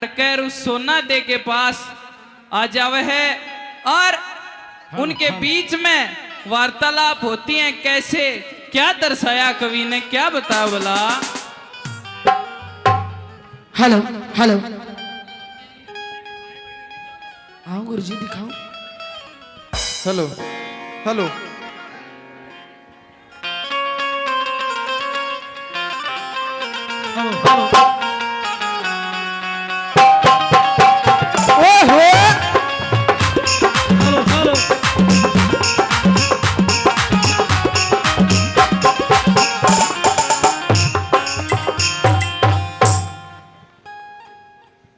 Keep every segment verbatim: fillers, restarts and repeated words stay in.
करके उस सोना दे के पास आ जावे है और उनके बीच में वार्तालाप होती है। कैसे, क्या दर्शाया कवि ने, क्या बताया भला? Hello, hello. आओ गुरुजी, दिखाओ। Hello, hello.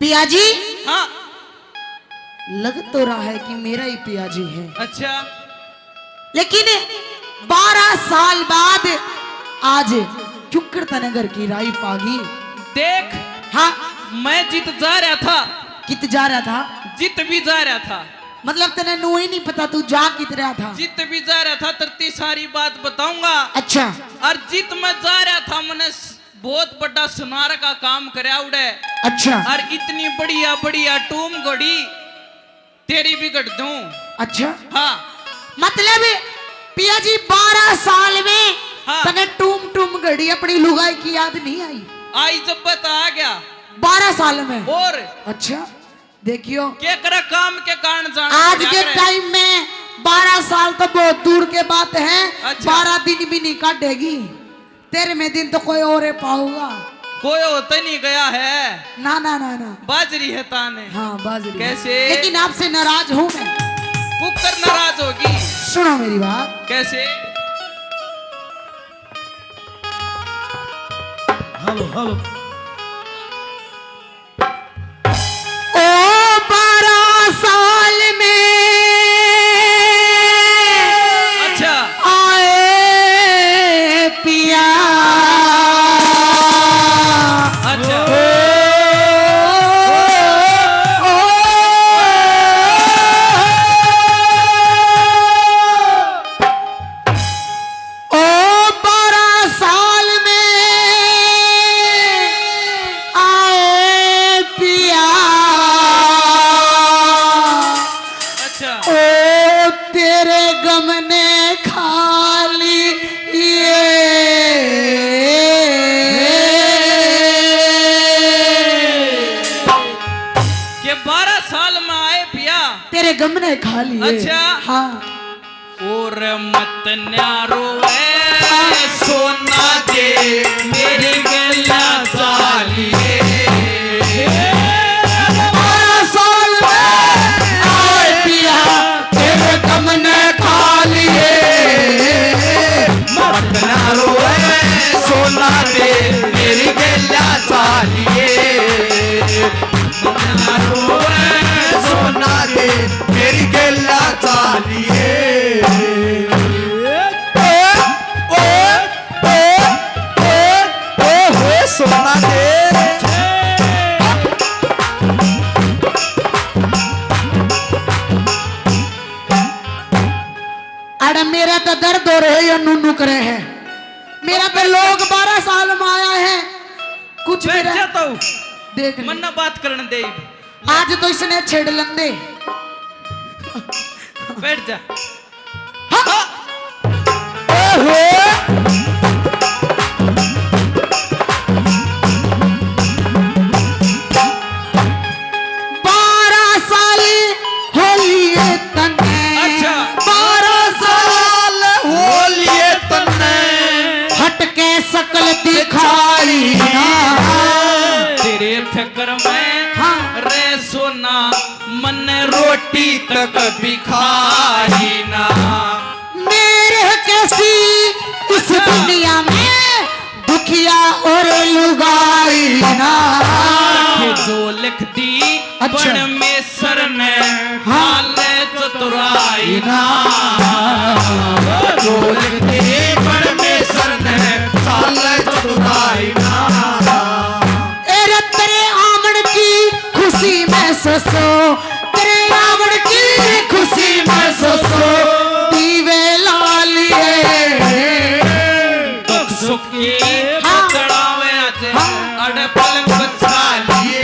पिया जी। हाँ। लग तो रहा है कि मेरा ही पिया जी है। अच्छा। लेकिन बारह साल बाद आज क्यूकर तने घर की राई पागी। देख। हाँ। मैं जित जा रहा था। कित जा रहा था? जित भी जा रहा था। मतलब तने नू ही नहीं पता तू जा कित रहा था। जित भी जा रहा था, तरती सारी बात बताऊंगा। अच्छा। और जित मैं जा रहा था, मैंने बहुत बड़ा सुनार का काम करया उड़े। अच्छा। और इतनी बढ़िया बढ़िया टूम घड़ी तेरी भी घट दूं। अच्छा। हाँ। मतलब पिया जी, बारह साल में हाँ। तने टूम टूम घड़ी अपनी लुगाई की याद नहीं आई? आई जब बता आ गया। बारह साल में? और? अच्छा। देखियो। के करे काम के कारण जाना आज के टाइम में बारह साल तो बहुत दूर के बात है। अच्छा। बारह दिन भी नहीं काटेगी। तेरहवें दिन तो कोई और पाऊंगा। कोई होते नहीं गया है। ना, ना, ना, ना। बाजरी है ताने। हाँ, बाजरी। कैसे? लेकिन आपसे नाराज हूँ मैं। कुकर नाराज होगी। सुनो मेरी बात। कैसे? Hello, hello. ओ बारह साल में अच्छा। आए पिया। अच्छा। ओ, ओ, ओ, ओ बारह साल में आए पिया। अच्छा। ओ तेरे गम ने खा लिए। के बारह साल में आए पिया। तेरे गम ने खा लिए। अच्छा। हाँ। और मत न्यारो ए सोना दे मेरी गला चालिए। बारह साल में आए पिया तेरे गम ने खा लिए। मत न्यारो ए सोना दे मेरी गला चालिए। मत न्यारो ए सोना दे मेरी गला चालिए। ओ, ओ, ओ, ओ, ओ, हो सोना दे। अरे मेरा तो दर्द हो रहे, या नू नू करे है। मेरा तो लोग बारह साल में आया है, कुछ बैठ मेरा जा तू। देख ले। मन्ना बात करण दे। आज तो इसने छेड़ लेंदे। बैठ जा। हाँ। ओहो। बारह साल हो लिए तन्ने। अच्छा। बारह साल हो लिए तन्ने। हटके शकल दिखाई ना। तेरे फिक्र में हाँ। रे सोना, मन रोटी तक भी खाई ना। मेरे कैसी इस दुनिया में दुखिया और लुगाई ना। ये जो लिख दी अच्छा। परमेश्वर ने हाँ। हाल चतुराई ना। जो लिख दी परमेश्वर ने हाल चतुराई ना। ए रे तेरे आमण की खुशी महसूस हो, तेरे आमण की खुशी महसूस हो, दीवे ला लिए। दुख सुख की हाँ। बतलावे आज हाँ। अड़ पलंग बिछा लिए।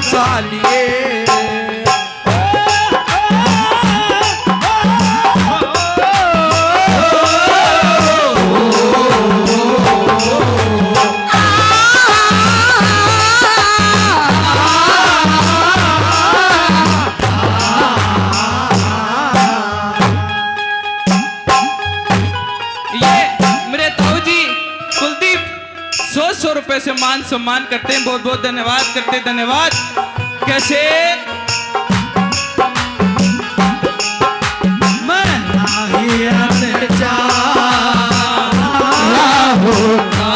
सालिए। ये मेरे ताऊ जी कुलदीप सौ सौ रुपए से मान सम्मान करते हैं। बहुत बहुत धन्यवाद करते हैं, धन्यवाद। कैसे? मैं नाही अनजान होता,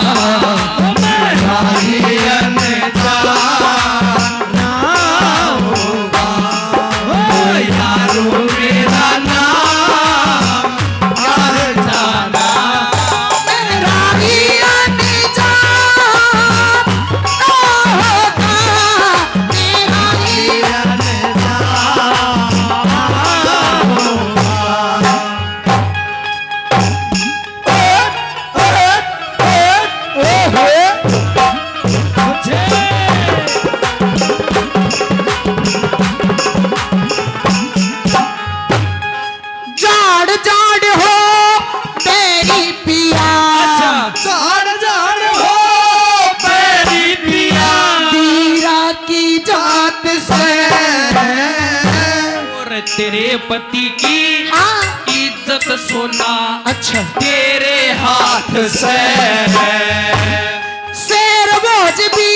मैं नाही अनजान होता, ओ यारो मेरा नाम अनजाना। झाड़ झाड़ हो बैरी पिया। अच्छा। झाड़ झाड़ हो बैरी पिया। पीरा की जात से। और तेरे पति की हाँ। इज्जत सोना अच्छा। तेरे हाथ से। शेर भोज भी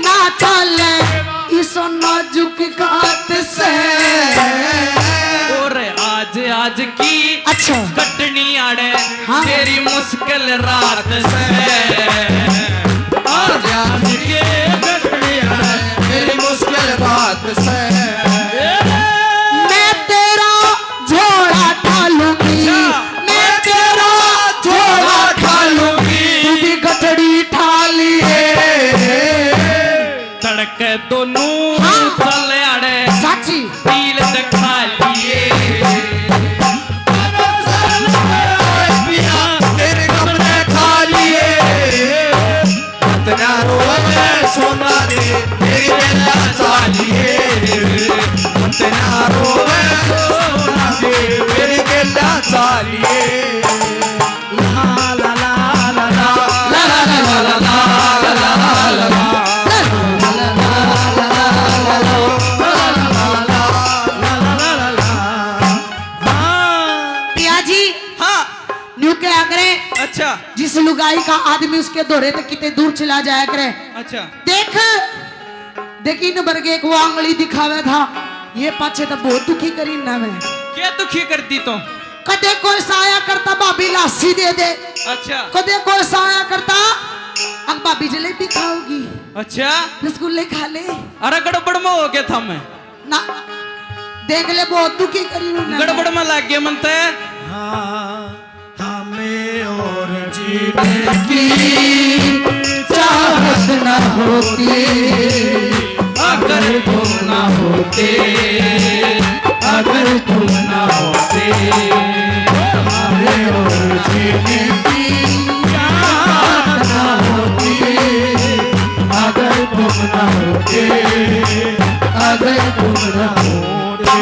ना चाले इस नाजुक कात से। और आज, आज की अच्छा। कटनी आड़े हाँ। तेरी मुश्किल रात से। आज, आज की कटनी आड़े तेरी मुश्किल रात से। मैं तेरा झोला ठालूंगी, अच्छा। मैं तेरा झोला ठालूंगी। तू भी गठड़ी ठालिए। तड़के दोनों हाँ। चल आड़े साची। तिल दिखा लिए। तेरे कपड़े खा लिए। मत ना रोवे सोना दे, मेरी गेला चालिए। मत ना रोवे सोना दे, मेरी गेला चालिए। ला, ला, ला, ला, ला। हाँ। पिया जी, हाँ। न्यू क्या करे? अच्छा। जिस लुगाई का आदमी उसके धोरे तक कितने दूर चला जाया करे। अच्छा। देख, देख इन बरगे को आंगली दिखावे था, ये पाछे तो बहुत दुखी करी ना मैं। क्या दुखी कर दी तो? कदे कोई साया करता भाभी लासी दे दे। अच्छा। कदे कोई साया करता, अब भाभी जलेबी खाओगी। अच्छा। रसगुल्ले खा ले। अरे गड़बड़ में हो गया था मैं। ना, देख ले बहुत दुखी करी उन्होंने। गड़बड़ में लग गया मन ते। हाँ। हमें और जीने की चाहत न होती, अगर तुम ना होते, अगर तुम ना होते। हमें और जीने की चाहत न होती, अगर तुम ना होते, अगर तुम ना होते।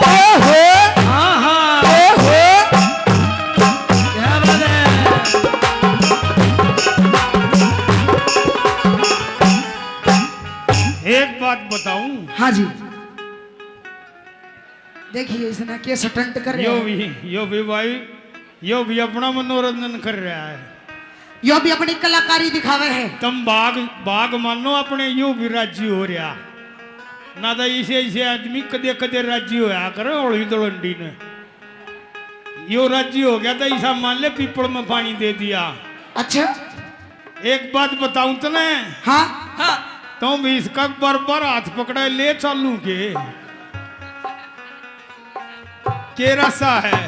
ओहो। हाँ, हाँ। ओहो। क्या बात है? एक बात बताऊं? हाँ जी। देखिए इसने के स्टंट कर रहा यो है। भी, यो भी भाई, यो भी अपना मनोरंजन कर रहा है। यो भी अपनी कलाकारी दिखावे है। तुम बाग, बाग मानो अपने, यो भी राजी हो रहा। ना तो इसे, इसे आदमी कदे कदे राजी होया करे, होली दलंडी ने। यो राजी हो गया तो इसा मान ले पीपल में पानी दे दिया। अच्छा। एक बात बताऊं तने। हाँ। हाँ। तो भी इसका बार बार हाथ पकड़ा ले चालू के। के रसा है?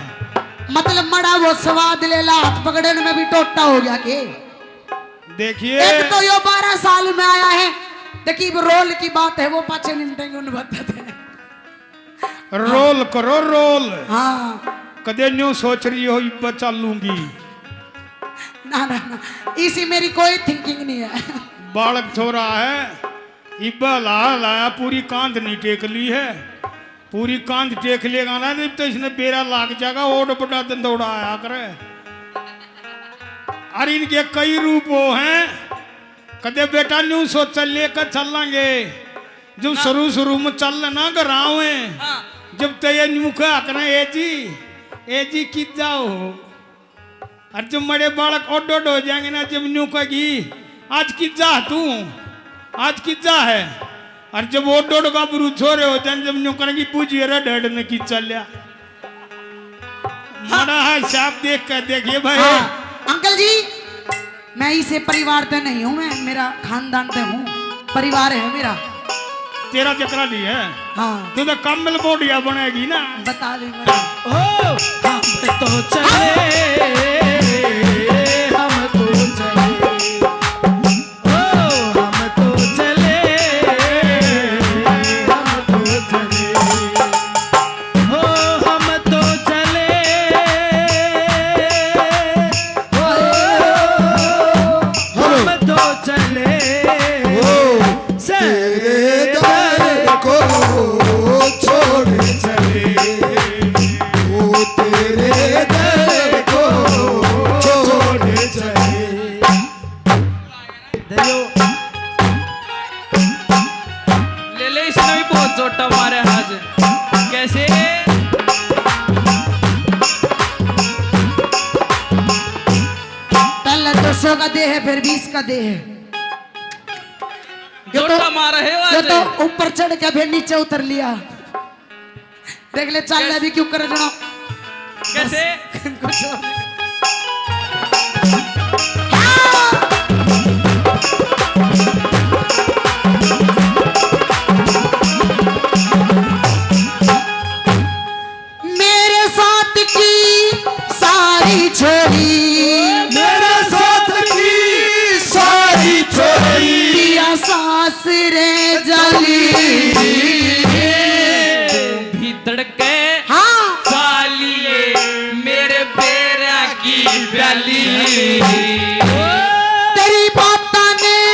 मतलब मड़ा वो स्वाद ले ला, हाथ पकड़न में भी टोटा हो गया के? देखिए। एक तो यो बारह साल में आया है, देखिए वो रोल की बात है, वो पाछे निपटेंगे उन बातों पे। रोल करो रोल। हाँ। कदे न्यू सोच रही हो इब्बा चालूंगी? ना, ना, ना, इसी मेरी कोई थिंकिंग नहीं है। बालक छोरा है, इब्बा ला लाया, पूरी कांध नहीं टेक ली है। पूरी कांध टेक लेगा ना, जब तो इसने बेरा लाग जाएगा, ओड बड़ा दंदौड़ा आया करे। अरे इनके कई रूप वो हैं, कदे बेटा न्यू सोच लेकर चलेंगे, जो हाँ। शुरू शुरू में चल ना घरावे, हाँ। जब तो ये न्यू कहा करें, "ए जी, ए जी, कित जाओ?" और जब मड़े बालक ओड ओड हो जाएंगे ना, जब न्यू कहेगी, "आज कित जा तू, आज कित जा है?" और जब ओड ओड गाबरू छोरे हो जाए, जब न्यू करेंगी, "बूझिए रे डैड ने कित चल लिया।" हाँ। मड़ा है साहब, देख के देखिए भाई। हाँ, अंकल जी, मैं इसे परिवार ते नहीं हूँ, मैं मेरा खानदान ते हूँ, परिवार है मेरा। तेरा जकरा नहीं है। हाँ। तू तो कम्बल बोडिया बनेगी ना। बता दे, बता। ओ, हम तो चले, हम तो चले। ओ, हम तो चले, हम तो चले। ओ, हम तो चले। ओ, हम तो चले। ओ, तेरे दर को छोड़ चले, वो तेरे दर को छोड़ चले। दयो। ले ले, इसने भी बहुत चोटा मारा है आज। कैसे? पहले दो सौ का दे है, फिर बीस का दे है। ये तो, चोटा मार रहे हो ये आज। तो ऊपर चढ़ के फिर नीचे उतर लिया। देख ले, चाल ले कैसे? अभी क्यों कर रहा। कैसे? कुछ और। हाँ! मेरे साथ की सारी छोरी, मेरे साथ की सारी छोरी, पिया सासरे जाली। भीतर के हाँ। सालिए, मेरे बेरा की प्याली। तेरी बातां ने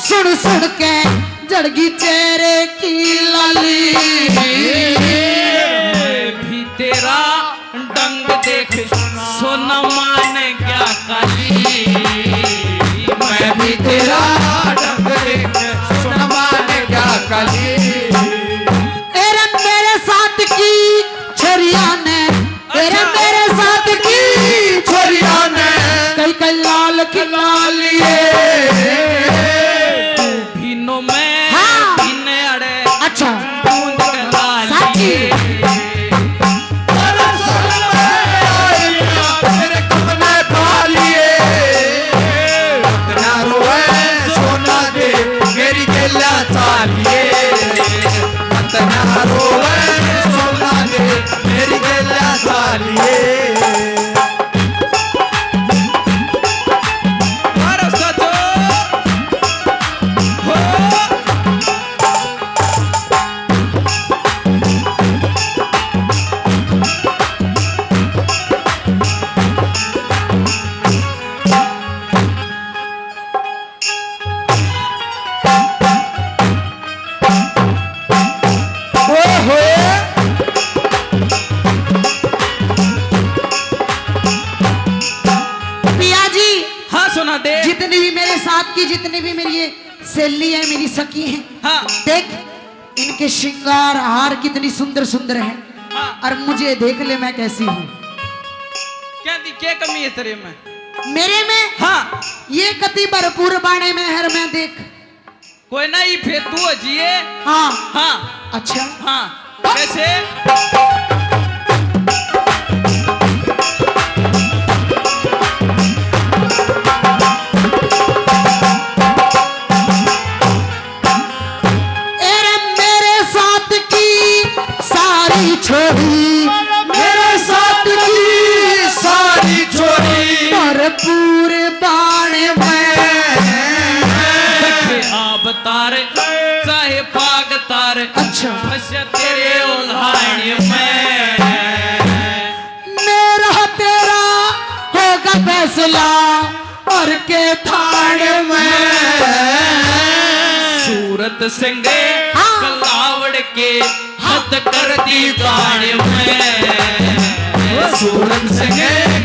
सुन सुन के झड़गी चेहरे की लाली। भी तेरा डंग देख सोना मान गया काली। मैं भी तेरा डंग देख सोना मान गया काली। एरे मेरे साथ की छोरिया ने, एरे अच्छा। मेरे साथ की छोरिया ने कई कई लाल खिला लिए। भीनो में हाँ। भीने अड़े अच्छा। बूंद के लाल साची। लिए। मेरे कपने पा लिए। ना रोए सोना दे मेरी गेला चालिए। मत ना रोवे सोना दे मेरी गेला चालिए। मारो साजो। हो। ओहो। पिया जी, हाँ, सुना दे। जितनी भी मेरे साथ की, जितनी भी मेरी ये सहेली है, मेरी सखी है, हाँ। देख, इनके श्रृंगार हार कितनी सुंदर सुंदर हैं। हाँ। और मुझे देख ले, मैं कैसी हूँ। क्या दी, क्या कमी है तेरे में? मेरे में? हाँ। ये कति भरपूर बाणे में हर मैं देख। कोई ना, ये फेर तू हो जिए। हाँ। हाँ। अच्छा। हाँ। कैसे? एरे मेरे साथ की सारी छोरी, मेरे साथ की सारी छोरी भरपूर बाण में। चाहे आब तार, चाहे पाग तार, अच्छा। फंस तेरे उल्हाण में। मेरा तेरा होगा फैसला और के थान में। सिंह हाँ। कलावड़ के हद कर दी गाने में। सूरन सिंह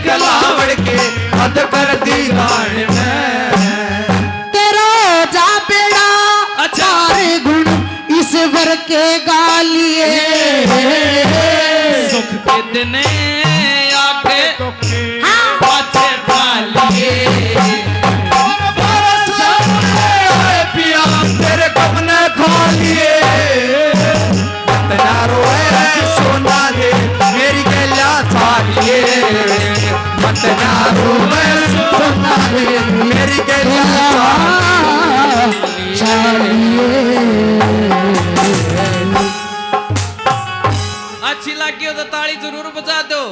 कलावड़ के हद कर दी गाने में। तेरा जा बेड़ा अच्छा। सारे गुण ईश्वर के गालिए। सुख के दिन आके हाँ। पाछे डालिए। और भरोसा है पिया तेरे गम ने खा लिए। मत ना रोए सोना रे मेरी गैल्या सालिए। मत ना रोए सोना रे मेरी गैल्या सालिए। अच्छी लगी हो तो ताली जरूर बजा दो।